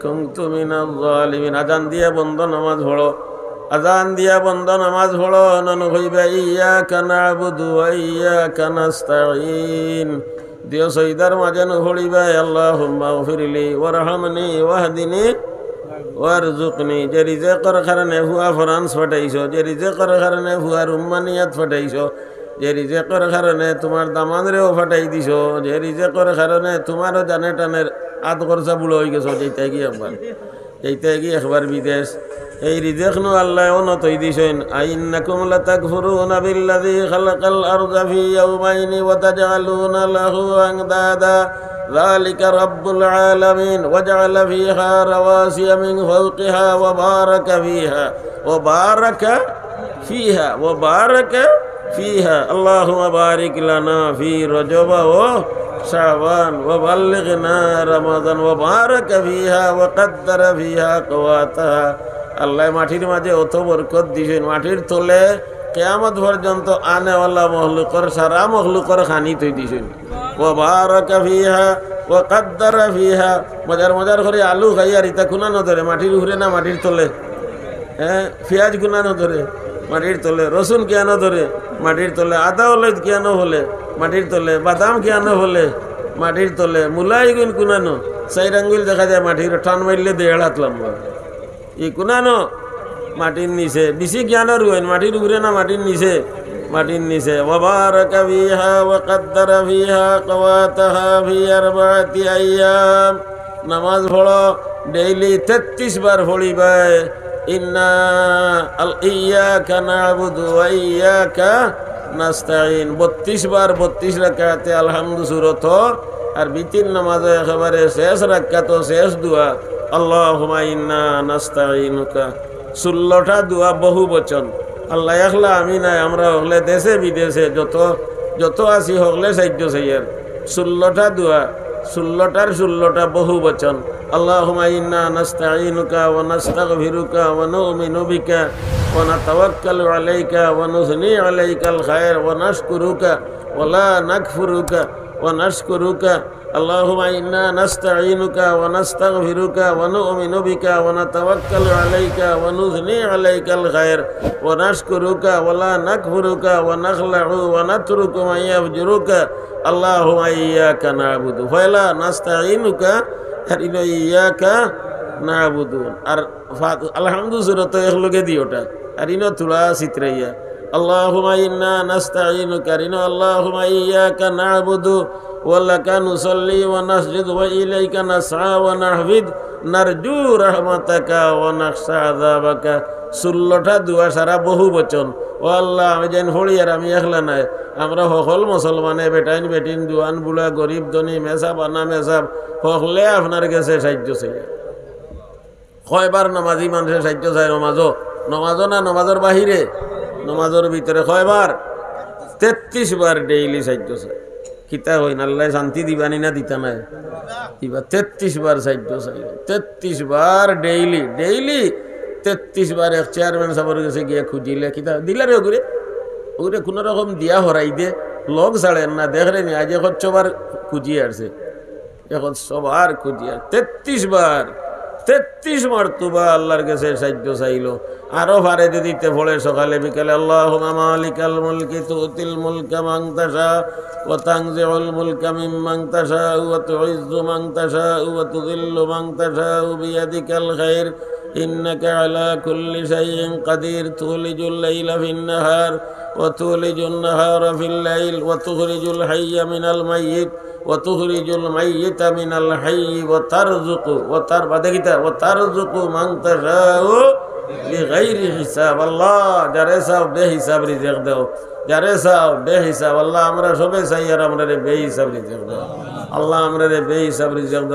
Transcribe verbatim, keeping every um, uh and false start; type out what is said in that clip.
كنت من الظالمين. আজান দিয়া বন্ধ নামাজ পড়ো, আজান দিয়া বন্ধ নামাজ পড়ো, অনো কইবা إياك نعبد وإياك نستعين। দিও সইদার মাঝে নু পড়িবা اللهم اغفر لي وارحمني واهدني وارزقني। যে রিজেকর কারণে ফুয়া ফ্রান্স পাঠাইছো, যে রিজেকর কারণে ফুয়া রুমানিয়াত পাঠাইছো, যে রিজেকর কারণে তুমার দামানরেও পাঠাই দিছো, যে রিজেকর কারণে তুমারও জানে টানের আধ খরচা বুড়া অইগেছো, যাইতায় গি একবার, যাইতায় গি একবার বিদেশ। এই রিজেক নু আল্লায় অনো থই দিছইন, أئنكم لتكفرون بالذي خلق الأرض في يومين وتجعلون له أندادا ذلك رب العالمين وجعل فيها رواسي من فوقها وبارك فيها وبارك فيها وبارك فيها اللهم بارك لنا في رجب وشعبان وبلغنا رمضان وبارك فيها وقدر فيها أقواتها। আল্লায় মাটির মাঝে অত বরকত দিছইন, মাটির তলে কিয়ামত পর্যন্ত আনেওয়ালা মখলুকর, সারা মখলুকর খানি থই দিছইন। وبارك فيها وقدر فيها। মজার মজার করি আলু খাইয়ার ইতা কুনানো ধরে, মাটির উপরে না মাটির তলে? হ্যাঁ, পিয়াজ কুনানো ধরে, মাটির তলে। রসুন কিয়ানো ধরে, মাটির তলে। আদা অলইদ কিয়ানো ফলে, মাটির তলে। বাদাম কিয়ানো ফলে, মাটির তলে। মুলা ইগুন কুনানো, চাইর আঙ্গুল দেখা যায় মাটির, টান মারলে দেড় হাত লম্বা। ই কুনানো? মাটির নিচে। বিচি কিয়ানো রুয়াইন, মাটির উপরে না মাটির নিচে? মাটির নিচে। وبارك فيها وقدر فيها أقواتها في أربعة أيام। নামাজ পড়ো, ডেইলি তেত্রিশ বার পড়িবায়। ইন্না আল إياك نعبد وإياك نستعين। বত্রিশ বার, বত্রিশ রাকাতে আলহামদু সুরত। আর বিতির নামাজে একেবারে শেষ রাকাতো শেষ দোয়া, اللهم إنا نستعينك। ষোলোটা দোয়া বহু বচন। আল্লাহ একলা আমি নায়, আমরা হকলে দেশে বিদেশে যত, যত আছি হকলে সাহায্য চাইয়ার। ষোলোটা দোয়া, ষোলোটার ষোলোটা বহু বচন। اللهم إنا نستعينك ونستغفرك ونؤمن بك ونتوكل عليك ونثني عليك الخير ونشكرك ولا نكفرك ونشكرك اللهم إنا نستعينك ونستغفرك ونؤمن بك ونتوكل عليك ونثني عليك الخير ونشكرك ولا نكفرك ونخلع ونترك من يفجرك اللهم إياك نعبد। পয়লা নাস্তাইনুকা, আর ইনো ইয়াকা নাবুদু। আর ফা-, আলহামদু সুরত একলগে দিওটা। আর ইনো থুড়া ছিতরাইয়া। اللهم إنا نستعينك، আর ইনো اللهم إياك نعبد ولك نصلي ونسجد وإليك نسعى ونحفد نرجو رحمتك ونخشى عذابك। ষোলোটা দোয়া সারা বহু বচন। ও আল্লাহ, আমি যেন পড়ি আর আমি একলা নায়, আমরা হকল মুসলমানে বেটাইন বেটিন, জুয়ান বুড়া, গরিব ধনী, মেসাব আনা মেসাব, হকলে আপনার গেছে সাহায্য চাই। কয়বার নামাজি মানষে সাহায্য চায় নমাজো? নমাজো না নমাজর বাহিরে? নমাজর ভিতরে। কয়বার? তেত্রিশ বার ডেইলি সাহায্য চায়। কিতা কইন, আল্লায় শান্তি দিবানি না দিতা নায়? দিবা। তেত্রিশ বার সাহায্য চায়, তেত্রিশ বার ডেইলি, ডেইলি তেত্রিশ বার। এক চেয়ারম্যান সাবর গেছে গিয়া খুজিলে, কিতা দিলা রে ওগুরে? ওগুরে কুনু রকম দিয়া হরাই দে, লগ ছাড়ের না, দেখরে নি, আইজ একশো বার খুজি আরছে। একশো বার খুজিয়া তেত্রিশ বার, তেত্রিশ মর্তবা আল্লার গেছে সাহায্য চাইলো। আরো পারে যদি তে পড়ে সকালে বিকালে, اللهم مالك الملك تؤتي الملك من تشاء وتنزع الملك ممن تشاء وتعز من تشاء وتذل من تشاء بيدك الخير إنك على كل شيء قدير تولج الليل في النهار وتولج النهار في الليل وتخرج الحي من الميت وتخرج الميت من الحي وترزق وتر-، বাদে কিতা? وترزق من تشاء بغير حساب। আল্লাহ, যারে চাও বেহিসাব রিজিক দেও, যারে চাও বেহিসাব। আল্লাহ, আমরা সবে চাই আর আমরারে বেহিসাব রিজিক দেও। আল্লাহ, আমরারে বেহিসাব রিজিক দেও।